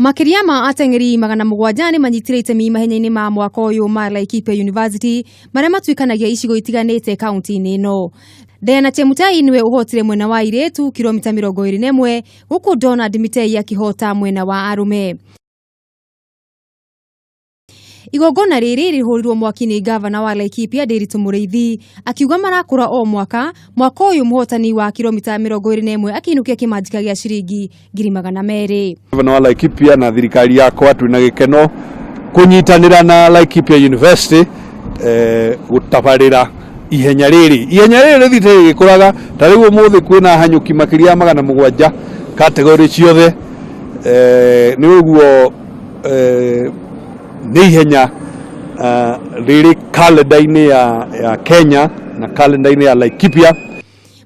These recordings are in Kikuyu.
Makĩria ma ateng'eri 700 nĩ manyitire itemi mahenya-inĩ ma mwaka ũyũ ma Laikipia University marĩa matuĩkanagia icigo itiganĩte kaunti-inĩ ĩno. Diana Chemutai nĩwe ũhotire mwena wa airĩtu kilomita 21 gũkũ Donald Mitei akĩhota mwena wa arũme. Igongona rĩrĩ rĩhũrirwo mwaki nĩ ngavana wa Laikipia Ndiritu Mũrĩithi akiuga marakũra o mwaka. Mwaka ũyũ mũhotani wa kilomita 21 akĩinũkia kĩmanjika gĩa ciringi 200,000. Gavana wa Laikipia na thirikari yakwa twina gĩkeno kũnyitanĩra na Laikipia University gũtabarĩra ihenya rĩrĩ. Ihenya rĩrĩ rĩthiĩte rĩgĩkũraga, ta rĩu ũmũthĩ kwĩna hanyũki makĩria ya 700 category ciothe. Nĩ ũguo nĩ ihenya rĩrĩ kalenda-inĩ ya Kenya na kalenda-inĩ ya Laikipia.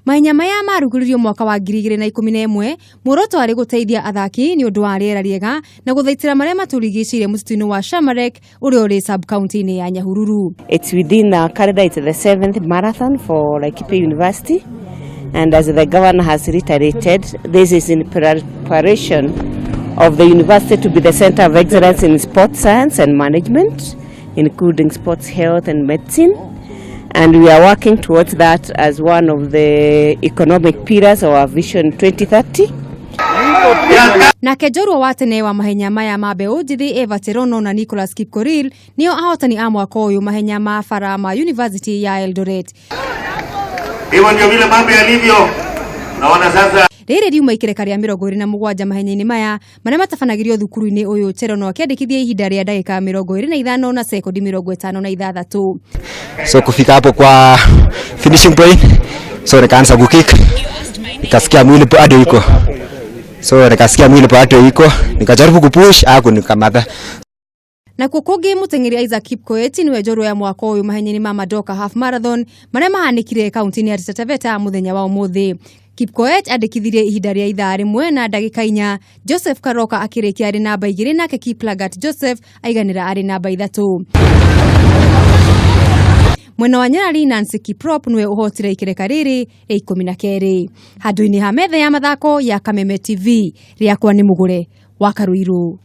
Mahenya maya marugũririo mwaka wa 2011, muoroto warĩ gũteithia athaki nĩ ũndũ wa rĩera rĩega na gũthaitĩra marĩa matũrigicĩirie mũtitũ-inĩ wa Shamarek ũrĩa ũrĩ sub-county-inĩ ya Nyahururu. It's within our calendar, it's the 7th marathon for Laikipia University, and as the governor has reiterated, this is in preparation of the university to be the center of excellence in sports science and management, including sports health and medicine. And we are working towards that as one of the economic pillars of our Vision 2030. Nake njorua wa tene wa mahenya maya ma mbeũ njĩthĩ Eva Cherono na Nicholas Kipkorir nĩo ahotani a mwaka ũyũ mahenya ma bara ma University ya Eldoret. Hivyo ndio vile mambo yalivyo. Naona sasa Rĩrĩ riuma ikereka rĩa 27 mahenya-inĩ maya marĩa matabanagĩrio thukuru-inĩ ũyũ, Cherono akĩandĩkithia ihinda rĩa ndagĩka 25 na sekondi 56. So kufika hapo kwa finishing point, so nikaanza kukick, nikasikia mwili bado iko, so nikasikia mwili bado iko, nikajaribu kupush aku nikamata. Nakuo kũngĩ mũteng'eri Isaac Kipkoech nĩwe njorua ya mwaka ũyũ mahenya-inĩ ma Madoka Half Marathon marĩa mahanĩkire kaunti-inĩ ya Taita Taveta mũthenya wa ũmũthĩ. Kipkoech andĩkithirie ihinda rĩa ithaa 1 na ndagĩka 4, Joseph Karoka akĩrĩkia arĩ namba 2, nake Kiplagat Joseph aiganĩra arĩ namba 3. Mwena wa Nyarari Nancy Kiprop nĩwe ũhotire ikereka rĩrĩ rĩa 12. Handũ-inĩ ha metha ya mathako ya Kameme TV, rĩakwa nĩ Mũgũre wa Karũirũ.